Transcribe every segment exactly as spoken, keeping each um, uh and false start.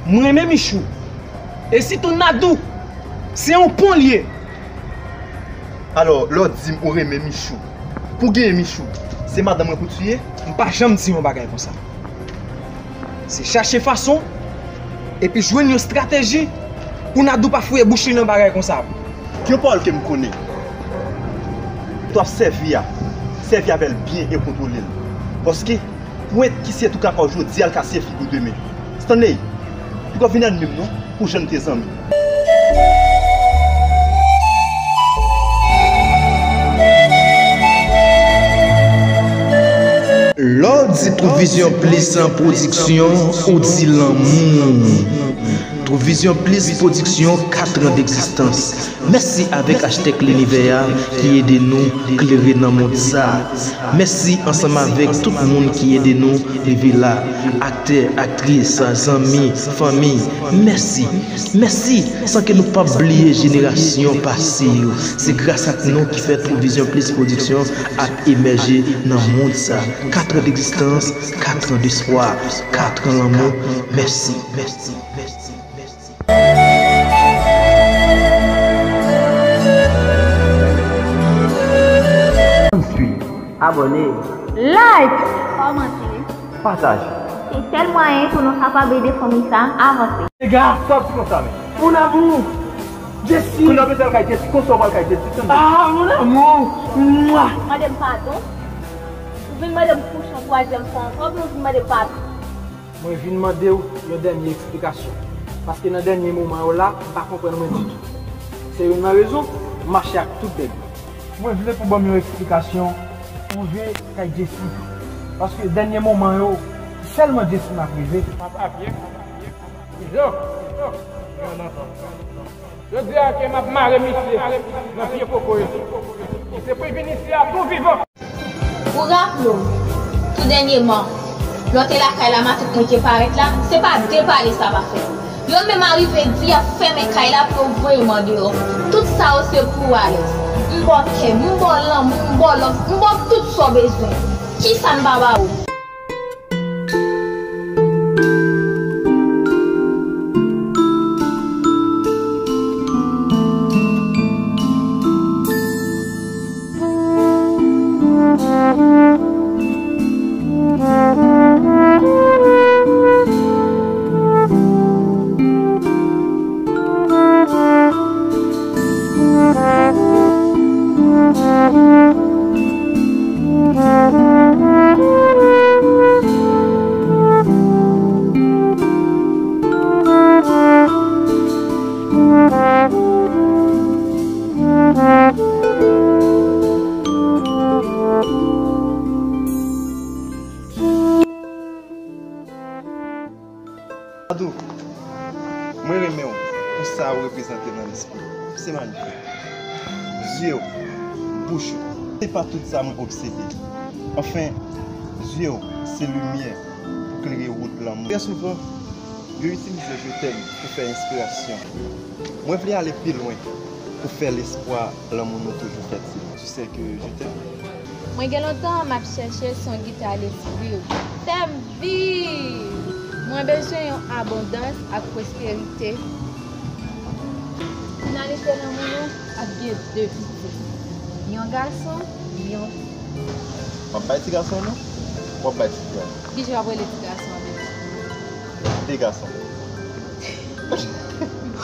Mwen renmen Michou. E sitou Nadou. Se yon pon l ye. Alò, lè w di m ou renmen Michou, pou w genyen Michou, se madanm mwen pou w tiye? M pa janm di yon bagay konsa. Se chache fason, epi jwenn yon estrateji pou Nadou pa fouye bouch li nan bagay konsa. Yon pawòl ke m konnen. Ou ap sèvi a, sèvi avè l byen e kontwole l. Paske, pwent ki se tou kaka w jodi a, l ka se figi w demen. Stanley, poko vin ènmi m non, pou jan n te zanmi. Lè w di Trou Vizyon Plis Pwodiksyon, ou di lanmou. Trou Vizyon Plis Pwodiksyon, kat an degzistans. Mèsi avèk Achtèk Linivè a ki ede nou klere nan mond sa. Mèsi ansanm avèk tout moun ki ede nou rive la. Aktè, aktris, zanmi, fanmi, mèsi. Mèsi, san ke nou p ap bliye jenerasyon pase yo. Se gras ak nou ki fè Trou Vizyon Plis Pwodiksyon ap emèje nan mond sa. Kat an degzistans, kat an despwa, kat an lanmou. Mèsi, mèsi, mèsi, mèsi. Abòne. Like. Kòmante. Pataje. Se sèl mwayen pou nou kapab ede fanmi sa a avanse. Dega, sa w di konsa menm? Mon amour. Jessie. Kounye a w bezwen al kay Jessie, konsa w pral kay Jessie, tande. Ah, mon amour. Mwa. Mande m padon. Ou vin mande m kouche yon twazyèm fwa ankò, oubyen ou vin mande m padon? Mwen vin mande w yon dènye eksplikasyon. Paske nan dènye moman yo la, m pa konprann mwen ditou. Se youn nan rezon m mache ak tout nèg yo. Mwen vle pou ban m yon eksplikasyon pou w rive kay Jessie. Paske dènye moman yo, se sèlman Jessie m ap rive. Papa byen, papa byen, papa byen. Izo, Izo, non, non, non, non. Jodi a ke m ap mare misye nan pye koko yo. Misye pou vin isi a tou vivan. Ou raple w, tou dènyèman, lè w te lakay la, matant mwen te parèt la, se pa de pale sa pa fèt. Yo menm arive di y ap fèmen kay la pou yo voye m andeyò. Tout sa yo se pou w alèz. M ba w kè m, m ba w lanmou, m ba w love, m ba w tout sa w bezwen. Kisa m pa ba ou? Nadou, mwen renmen w pou sa ou reprezante nan lespri m. Se manifè. Zye w, bouch ou, se pa tout sa mwen obsede. Anfen, zye w se limyè pou klere wout lanmou. Trè souvan, yo itilize je t'aime pou fè enspirasyon. Mwen vle ale pi lwen pou fè lespwa lanmou nou toujou fètil. Tu sais que je t'aime. Mwen gen lontan m ap chèche son gita lespri w. Fè m viv! Mwen bezwen yon abondans ak pwosperite. Finalite lanmou nou ap gen de pitit. Yon gason, yon fi. W ap bay ti gason non? W ap bay ti fi a non? Kijan w ap rele ti gason an, bebe? De gason.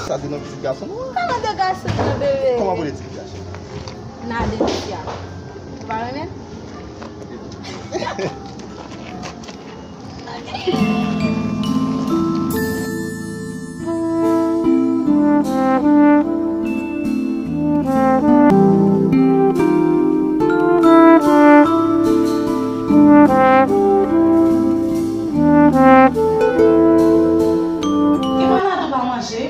Sa se non pitit gason nou an. Kòman de gason nan, bebe? Kòman pou de ti fi a, cheri? N a de ti fi a. Ou pa renmen l? Ki malad ou pa manje?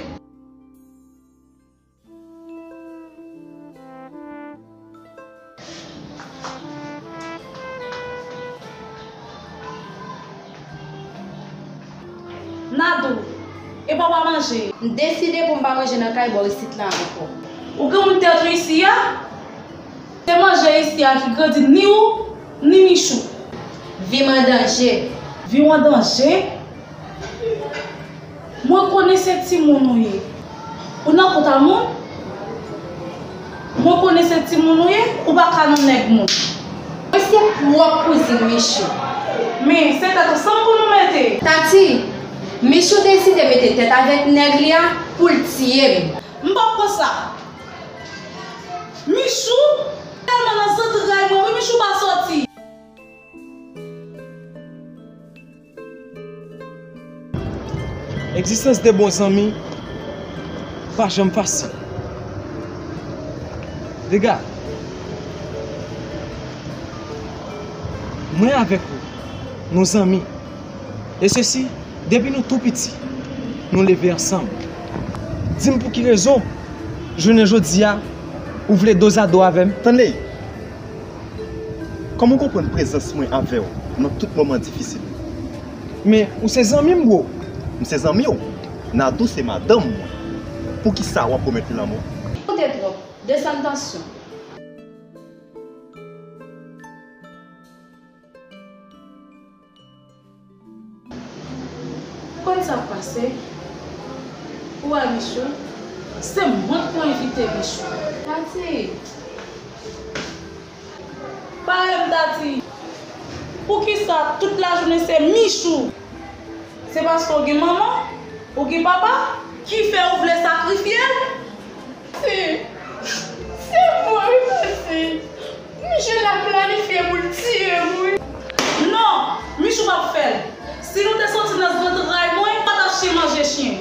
Nadou, epa w pa manje? M deside pou m pa manje nan kay bò isit la ankò. Ou granmoun tèt ou isi a? Se manje isi a ki grandi ni ou, ni Michou. Vi m an danje. Vi w an danje? Mwen konnen se timoun ou ye. Ou nan kont a moun? Mwen konnen se timoun ou ye, ou pa ka nan nèg moun. Mwen se pwòp kouzin Michou. Men, se tèt ansanm pou nou mete. Tati, Michou deside mete tèt avèk nèg li a pou l tiye m. M p ap pran sa. Michou tèlman nan zantray mwen, wi, Michou pa sòti. Egzistans de bon zanmi pa janm fasil. Dega, mwen avèk ou, nou zanmi. E sesi, depi nou tou piti, nou leve ansanm. Di m pou ki rezon, jounen jodi a, ou vle dozado avè m? Stanley, kòman w konprann prezans mwen avè w nan tout moman difisil? Men, ou se zanmi m, bro. M se zanmi w. Nadou se madanm mwen. Poukisa w ap pwomèt li lanmò? Koute twòp, desann tansyon. Konn sa k pase? Ou wè Michou? Se mwen k pou envite Michou. Tati! Pale m, Tati! Poukisa tout lajounen se Michou? Se paske w gen manman, ou gen papa, ki fè ou vle sakrifye l? Se, se mwen wi, Tati. Michou la planifye pou l tiye m wi. Non, Michou p ap fè l. Si nou te soti nan zantray mwen, pa t ap chen manje chen.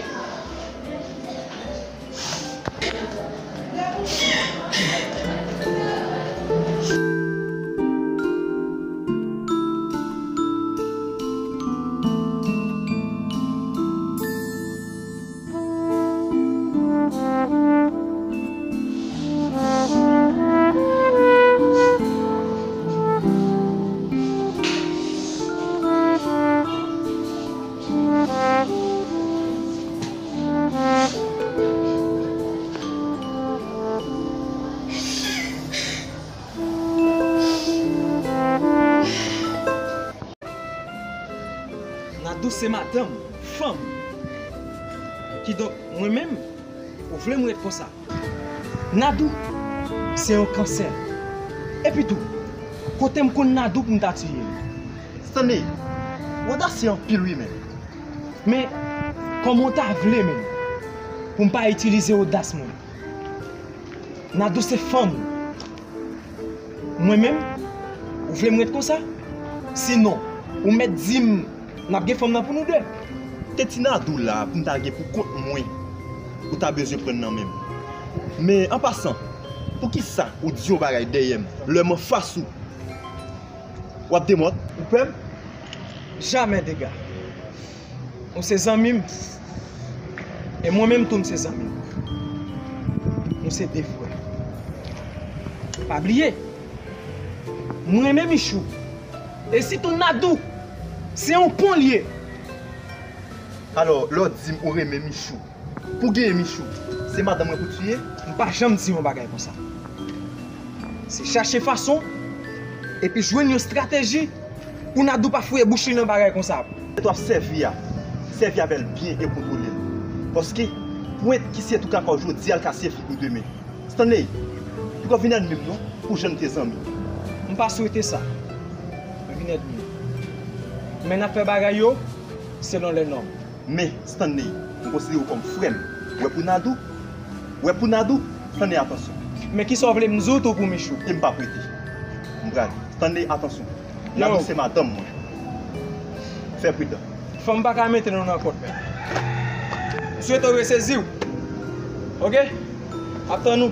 Nadou se madanm, fanm. Kidonk, mwen menm, ou vle m ret konsa? Nadou se yon kansè. Epi tou, kote m konn Nadou pou m ta tiye l? Stanley, w odasye anpil wi, men. Men, kòman w ta vle menm pou m pa itilize odas mwen? Nadou se fanm. Mwen menm, ou vle m ret konsa? Sinon, ou mèt di m n ap gen fanm nan pou nou de. Te ti Nadou la pou m ta gen pou kont mwen, ou ta bezwen pran nan men m. Men, an pasan, poukisa ou di yon bagay dèyè m, lè m anfas ou, w ap demòt? Ou pè m? Jamè, Dega. Ou se zanmi m. E mwen menm tou, m se zanmi w. Nou se de frè. Pa bliye, mwen renmen Michou. E sitou Nadou, se yon pon l ye. Alò, lè w di m ou renmen Michou, pou genyen Michou, se madanm mwen pou tiye? M pa janm di yon bagay konsa. Se chache fason, epi jwenn yon estrateji pou Nadou pa fouye bouch li nan bagay konsa. Tèt w ap sèvi a, sèvi avè l byen e kontwole l. Paske, pwent ki se tou kaka w jodi a, l ka se fig ou demen. Stanley, poko vin ènmi m non, pou jan n te zanmi. M pa swete sa. Mwen vin ènmi w. Men n ap fè bagay yo selon lè nòm. Men, Stanley, m konsidere w kòm frè m. W wè pou Nadou? W wè pou Nadou? Stanley, atansyon. Men kisa w vle m di w tou pou Michou? E m p ap rete. M prale. Stanley, atansyon. Yo. Nadou se madanm mwen. Fè pridan. Fanm pa ka mete nou nan kont, men. M swete w resezi w. Oke? Ap tann ou.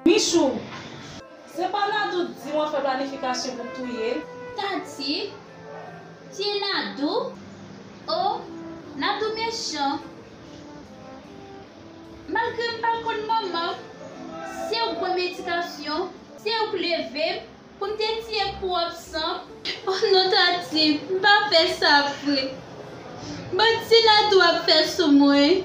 Michou, se pa Nadou di w an fè planifikasyon pou touye l? Tati, tiye Nadou? O, Nadou mechan. Se ou k ban m edikasyon, se ou k leve m, pou m te tiye pwòp san m. O non, Tati, m pa fè sa vre. Bandi Natou ap fè sou mwen.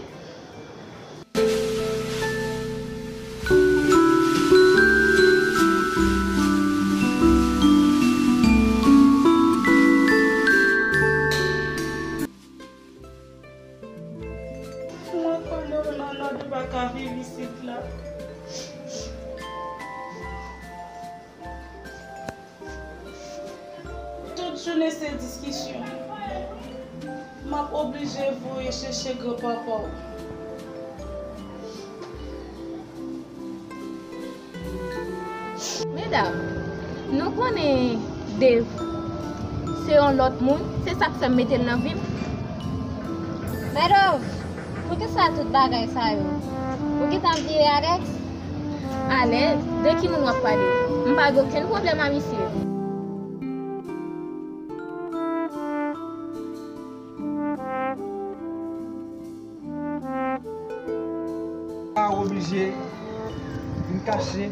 Mwen konnen w nan nòd, ou pa ka viv isit la. Tout jounen se diskisyon. M ap oblije voye chèche granpapa w. Medam, nou konnen Dave se yon lòt moun, se sa k fè m mete l nan vi m. Meadows, poukisa tout bagay sa yo? Ou gentan vire Alex? Alex? De ki moun w ap pale? M pa gen okenn pwoblèm a misye. Pa oblije vin kache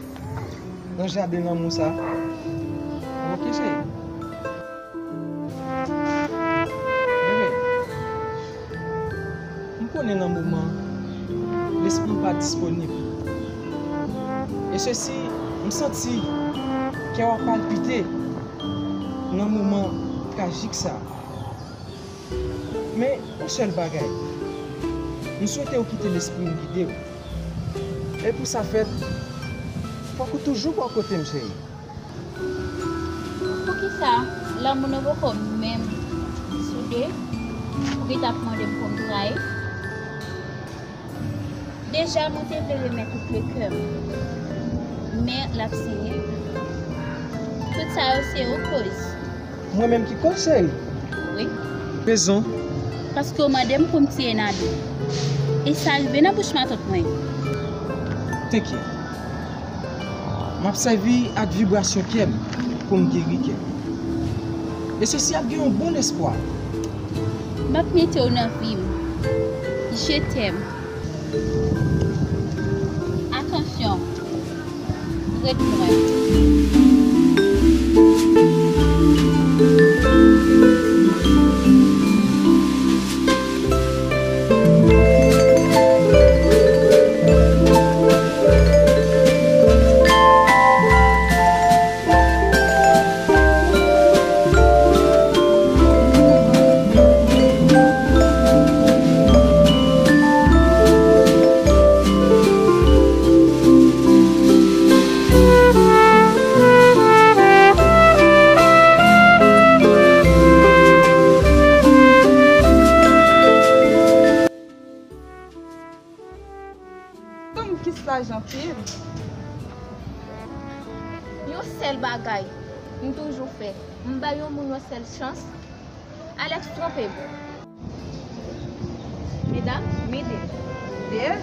nan jaden lanmou sa. Ok, cheri. Bebe, m konnen nan moman, lespri w pa disponib. E sesi, m santi kè w ap palpite nan moman trajik sa. Men, yon sèl bagay, m swete w kite lespri m gide w. E pou sa fèt, fòk ou toujou bò kote m, cheri. Poukisa lanmou nou poko menm soude, ou gentan ap mande m pou m trayi? Deja, mwen te vle remèt ou kle kè m, men l ap siye. Tout sa yo, se ou koz. Mwen menm ki koz, cheri? Wi. Rezon? Paske w mande m pou m tiye Nado. E sa rive nan bouch matant mwen. Tenkèt. M ap sèvi ak vibrasyon kè m pou m geri kè m. E sesi ap gen yon bon espwa. M ap mete w nan vi m. Je t'aime. Atansyon, ret mwen. Tann kis la, Jean-Pierre. Yon sèl bagay m toujou fè, m bay yon moun yon sèl chans. Alex twonpe m. Medam, mete. Dev.